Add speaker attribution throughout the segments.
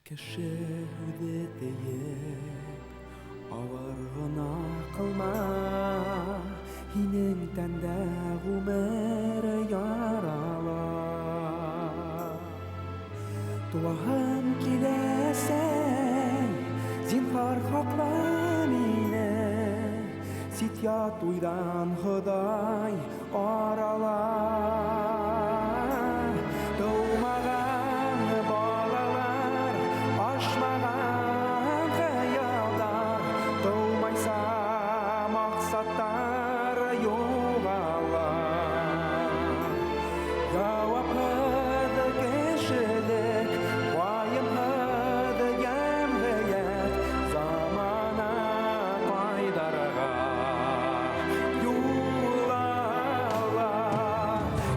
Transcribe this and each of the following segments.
Speaker 1: Кеше һүҙе тейеп, ауыр гонаһ ҡылма, һинең тәндә ғүмер ярала. Туаһым килә, әсәй, зинһар һаҡла мине, сит-ят уйҙан Хоҙай арала. Тыумаған балалар, ашмаған хыялдар, тыумайса маҡсаттар юғала. Яуапһыҙ кешелек, вайымһыҙ йәмғиәт, замана ҡайҙарға юл ала.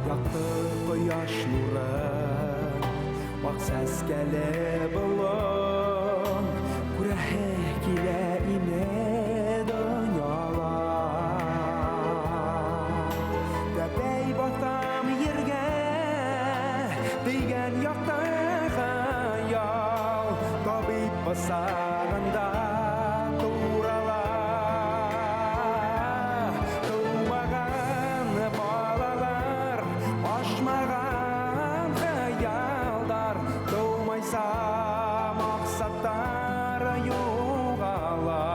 Speaker 1: Яҡты ҡояш нурын, аҡ сәскәле болон, күрәһе килә ине донъяла. Тәпәй баҫам ергә, тейгән яҡты хыял, табип бысағында турала. Тыумаған балалар, ашмаған хыялдар, тыумайса маҡсаттар юғала.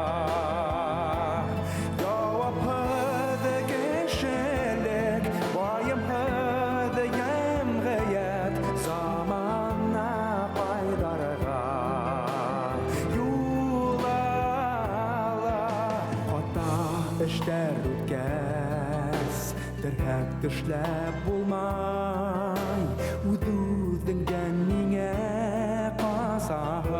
Speaker 1: Яуапһыҙ кешелек, вайымһыҙ йәмғиәт, замана ҡайҙарға юл ала. Хата эштәр үткәс, терһәк тешләп булмай, үҙ-үҙеңдән ниңә ҡасаһың?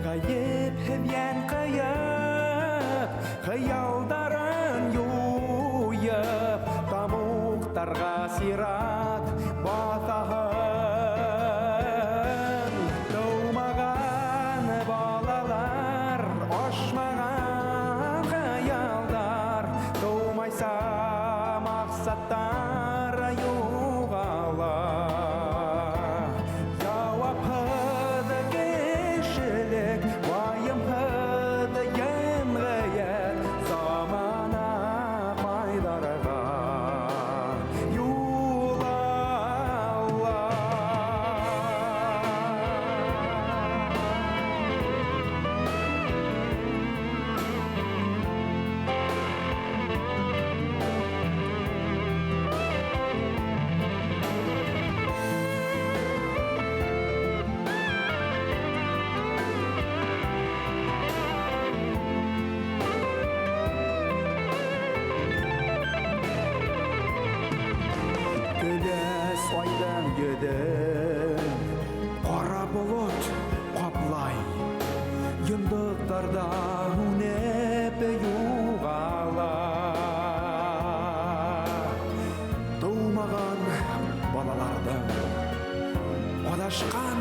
Speaker 1: Ғәйепһеҙ йән ҡыйып, хыялдарын юйып, тамуҡтарға сират баҫаһың. Тыумаған балалар, ашмаған хыялдар, тыумайса маҡсаттар юғала. Яуапһыҙ кешелек, вайымһыҙ йәмғиәт, замана ҡайҙарға юл ала. Көләс айҙың йөҙөн ҡара болот ҡаплай, йондоҙҙар ҙа һүнеп юғала. Тыумаған балаларҙың аҙашҡан